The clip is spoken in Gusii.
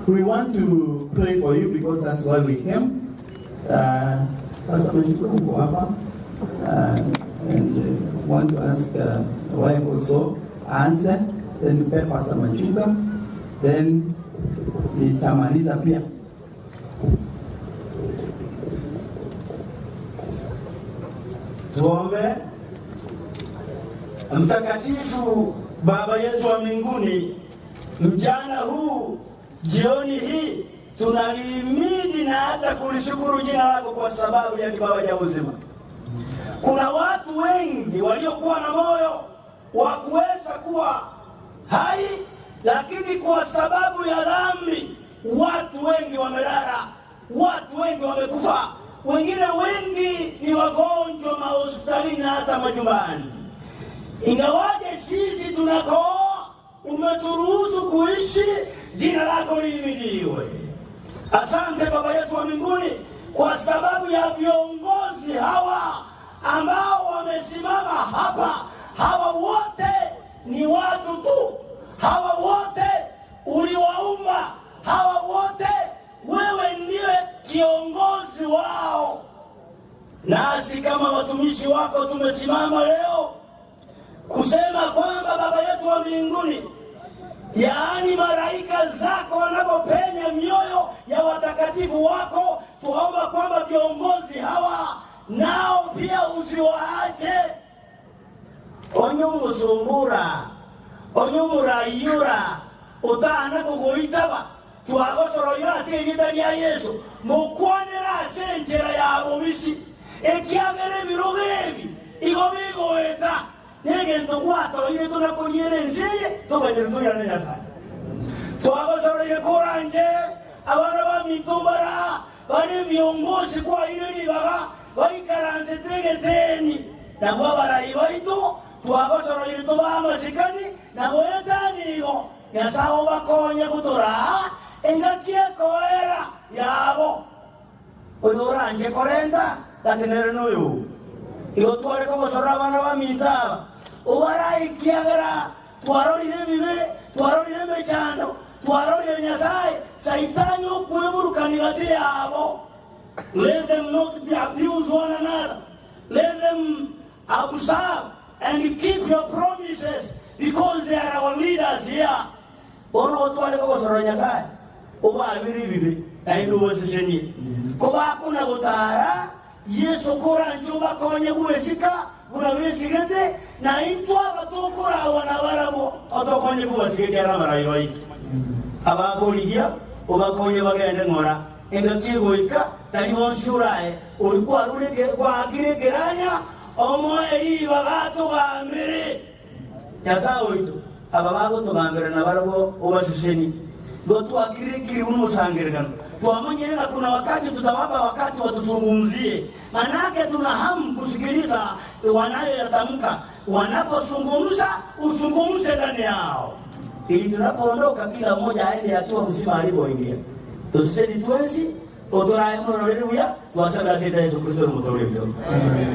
We want to pray for you because that's why we came. Uh, Pastor Manjuka uko hapa uh, and uh, want to ask uh, wife also answer then pe Pastor Manjuka then nitamaliza pia. Tuombe. Mtakatifu Baba yetu wa mbinguni, mchana huu, jioni hii, tunalihimidi na hata kulishukuru jina lako kwa sababu ya kipawa cha uzima. Kuna watu wengi waliokuwa na moyo wa kuweza kuwa hai, lakini kwa sababu ya dhambi watu wengi wamelala, watu wengi wamekufa, wengine wengi ni wagonjwa mahospitalini na hata majumbani. Ingawaje sisi tunakooa, umeturuhusu kuishi, jina lako lihimidiwe. Asante Baba yetu wa mbinguni kwa sababu ya viongozi hawa ambao wamesimama hapa. Hawa wote ni watu tu, hawa wote uliwaumba, hawa wote wewe ndiye kiongozi wao. Nasi kama watumishi wako tumesimama leo kusema kwamba Baba yetu wa mbinguni, yaani malaika zako wanapopenya mioyo ya watakatifu wako, tuomba kwamba viongozi hawa nao pia usiwaache. Onye omosumbura, onye omoraiura, otana kogoitaba, twagosoroire ase erieta ria Yeso, mokwanere ase enchera ya bobisi, ekiagera ebirogo ebi igo bigoeta, Negento gwatoire tonakoriera ense eye, tobwenerete toirane Nyasae. Twagosoroire koranche abana baminto mbara bare ebiongosi kwaeire ribaga baikaransete egeteni, nabwo abarai baito twagosoroire tobae amasikani na goetania igo, Nyasae obakonye gotoraa engaki ekoera yabo. Oyoranche korenta gase nere noyoo. Igo tware kogosorora abana baminto aba, obarae ekiagera twarorire ebibe, twarorire emechando, twarorire Nyasae, Saitani okweburukania gati yabo. Let them not be abuse one another, let them observe and keep your promises because they are our leaders here. Bono gotware kogosorora Nyasae, obabere ebibe, naende obasesenie. Kobakona gotaara, Yeso koranche obakonye gwesika buna besigete, na intwe aba tokoragwa nabarabwo, otokonye kobasiga ekiagera nabarai baito. Abakorigia obakonye bagende ng'ora, engaki egoika, tari bonsi orae, oria kwarure gwaakire ekeranya, omoe ribaga atogambere. Nyasae oito, aba bagotogambera nabarabwo obasesenie. Igo twakirire buna omosangererekano, twamanyire ng'a kuna wakati tutawapa wakati watuzungumzie, manake tuna hamu kusikiliza wanayoyatamka. Wanapozungumza uzungumze ndani yao, ili tunapoondoka kila mmoja aende akiwa mzima alipoingia. Toseseni twensi, otorae mororere buya, twasabire ase erieta Yeso Kristo ore Omotoori oito.